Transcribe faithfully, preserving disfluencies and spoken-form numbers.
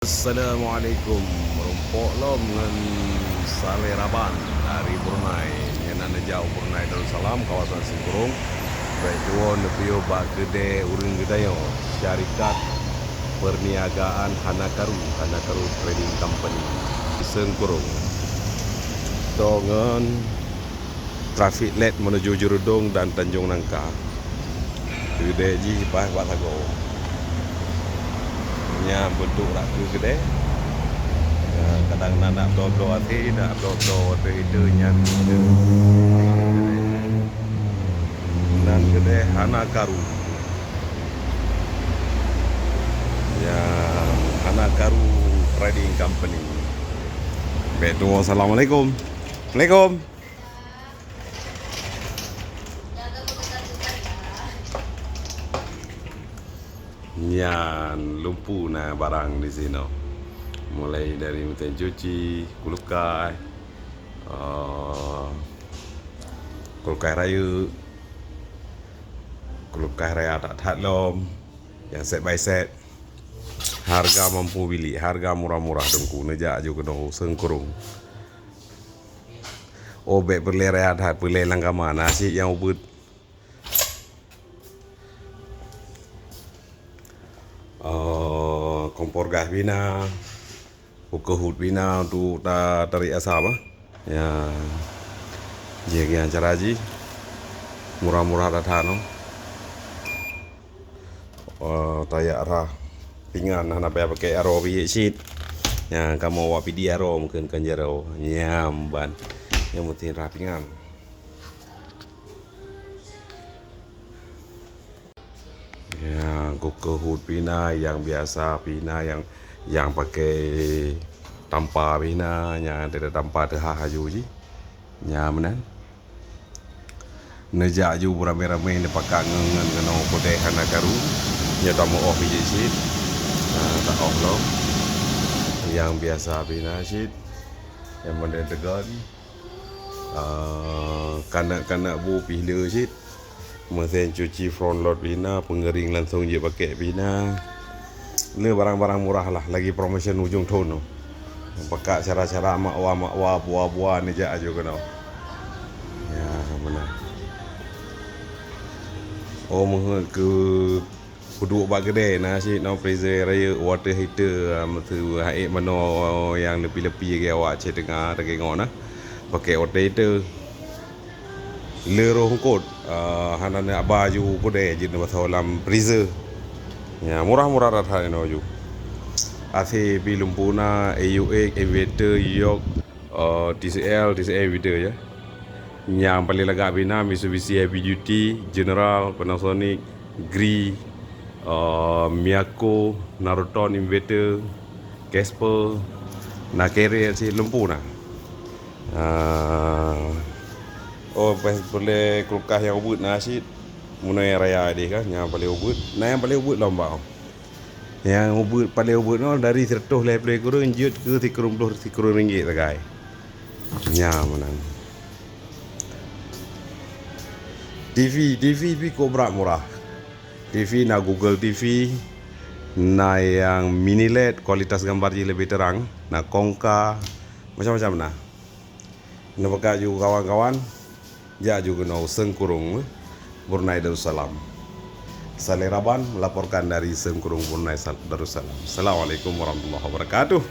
Assalamualaikum. Meurumpok lom ngon Saleh Raban dari Brunei. Nyan na neujak u Brunei Darussalam, kawasan Sengkurong. Bèk tuwoe neupiôh bak keudè ureueng geutanyoe, Syarikat Perniagaan Hana Karu, Hana Karu Trading Company, Sengkurong. Toh ngon trafik light menuju Jurudong dan Tanjong Nangka. Keudè jih paih bak sagoe. Nyan beutôi rak keu keudè. Ya, kadang na, na bloe-bloe até, na bloe-bloe watèe itu nyan. Nan keudè Hana Karu. Ya, Hana Karu Trading Company. Bèk tuwoe, assalamualaikum. Assalamualaikum. Nyan lumpu na barang di sinoe. Mulai dari mesin cuci, kulkas, eh, kulkas rayeuk, kulkas raya that-that lom, nyang set by set. Harga mampu bilik, harga murah-murah teungku, neujak aju keunoe Sengkurong. Oh, bèk peureulèe raya that, peureulèe lam kama, na cit nyang ubeuet. Oh, kompor gas pih na, cooker hood pih na untuk ta-, tarék asap, ah. Ya. Jih nyan cara jih. Murah-murah that-that nyoe. Oh, tajak rhah pingan hana payah pakai aroe pih cit. Nyan kamoe awak pidie aroe mungken kan jaroe. Nyan ban. Nyang penting rhah pingan. Ya, cooker hood pih na, nyang biasa pih na, nyang, nyang pakai tampa pih na, nyang tidak tampa teuhah aju jih. Nyan meunan. Neujak aju beuramé-ramé neupakat ngon, ngon, ngon keudè Hana Karu. Nyoe tameu'oh pih cit. Ha, ta-oh lom. Nyang biasa pih na cit. Nyang model tegon. Ah, kanak-kanak bu pih le cit. Mesin cuci front load pih na, pengering langsung jeuet pakai pih na. Le barang-barang murah lah, lagi promotion ujong thon tu. Pakat cara-cara mak wa, mak wa, bua-bua neujak aju keunoe. Ya, meunan. Oh, meuheuet keu peuduek bak keudè na cit, ngon freezer rayeuk, water heater, ah, meuseu haék manoe nyang leupie-leupie lagèe awak cit teungoh, teungoh na. Pakai water heater. Le roh eungkot, ah, hana neuba aju keudè jeuet neubasoe lam freezer. Ya, murah-murah that-that inoe aju. A C pih lumpu na, A U X, inverter, yoke, eh, T C L, T C L inverter ya. Nyang paleng lagak pih na Mitsubishi Heavy Duty, General, Panasonic, Gree, eh, Miyako, Naruton inverter, Casper, na Carrier cit lumpu na. Ah. Oh, pas peureulèe kulkas nyang ubeuet na cit. Meunyoe raya deh kan, nyang paleng ubeuet. Na nyang paleng ubeuet lom bak. Nyang ubeuet, paleng ubeuet nyoe dari siratoh lhèe plôh kureueng jeuet keu sikureueng plôh sikureueng ringgit sagai. Nyan meunan. T V, T V pih kok brat murah. T V na Google T V, na nyang mini led, kualitas gambar jih leubeh terang, na Kongka, macam-macam na. Neupakat ju kawan-kawan, jak ju keunoe Sengkurong, Brunei Darussalam. Saleh Raban melaporkan dari Sengkurong, Brunei Sal-, Darussalam. Assalamualaikum warahmatullahi wabarakatuh.